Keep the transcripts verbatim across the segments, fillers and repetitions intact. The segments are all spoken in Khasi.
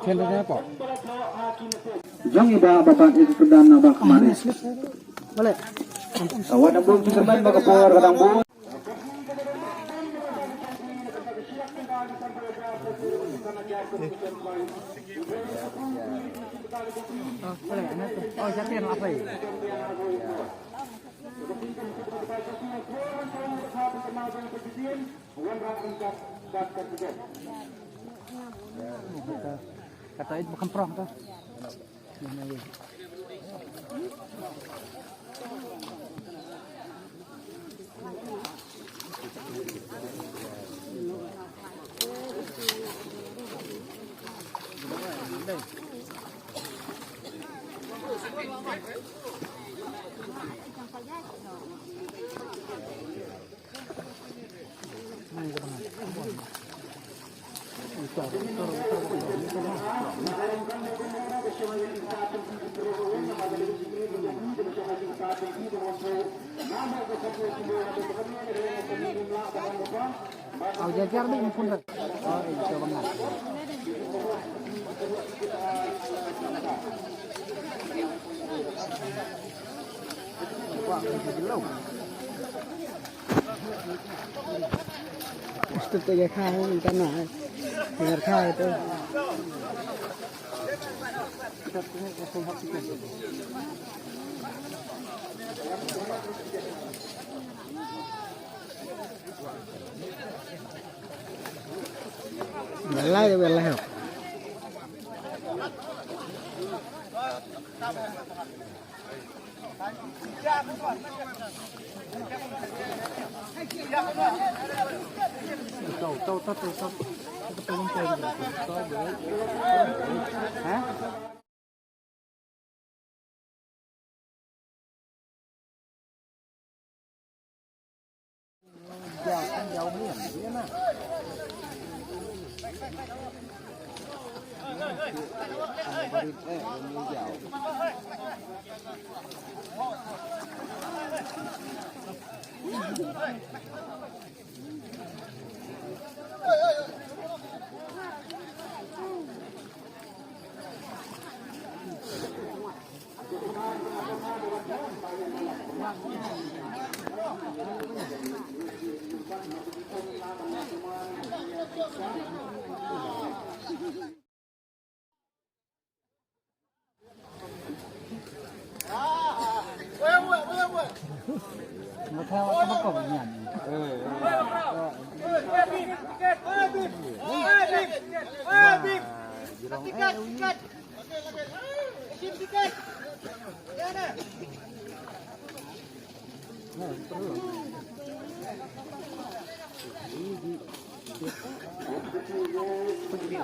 Chen da ne po. Jong i Bah Batat i kyrdan na Bah Khmar. Bale. Wat dang bun ki kyrdan ba ka por ka dang bun. Oh, bale, ano to? Oh, siya yan, apa yun? Kata, kata itu bukan perang tuh. Au, jar jar dih, mumpun dah. Oh, eh, coba ngat. Wah, ini belum. Mesti tu ya kau minta nak. Dengar kau itu. Belai, belai.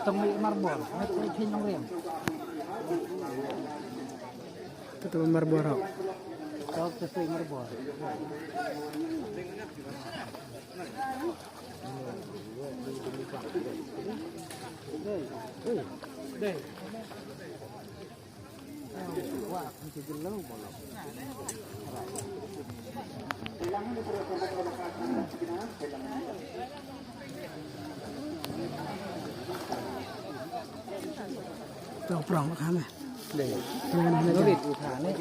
Tong mei marbor, mei tong mei nong rem. Ketua marbor hok. Tong ketua marbor. Dei. Dei. Tao prong kha me. Dei. Prong kha me.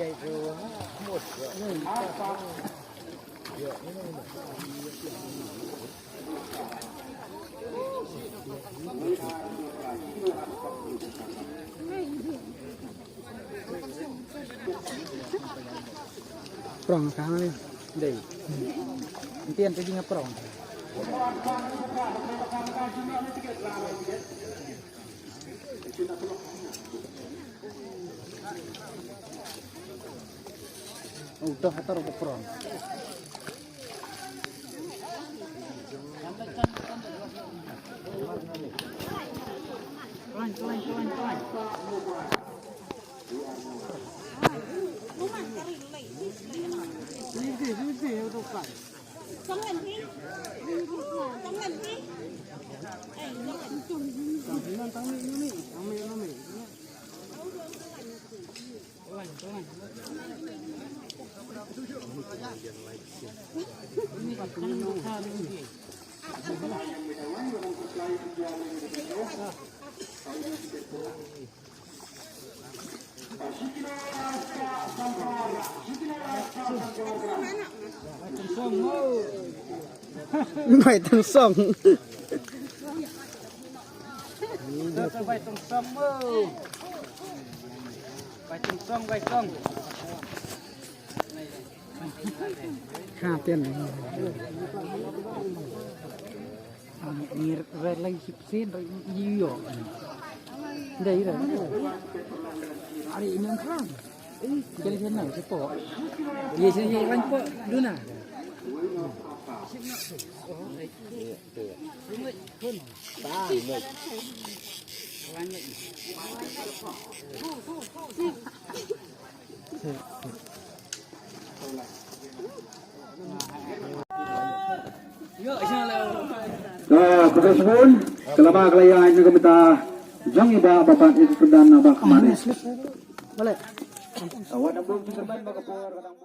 Prong kha ngi. Dei. Ntien te jing prong. Udah hatar ke prong. Bai tong song. Bai tong song mo. Bai tong song, bai tong. Ha, ten. Ni red lang sip sin, red iyo. Dai red. Ari ini kan. Kali sana, sipo. Ye, sini, ye, wan po, duna. Ka, ka sbun, ka lama ka la ïaid na ka bynta jong i Bah Babat i Kyrdan na Bah Kmane. Bale. Awat na bun ki kyrdan ba ka por ka dang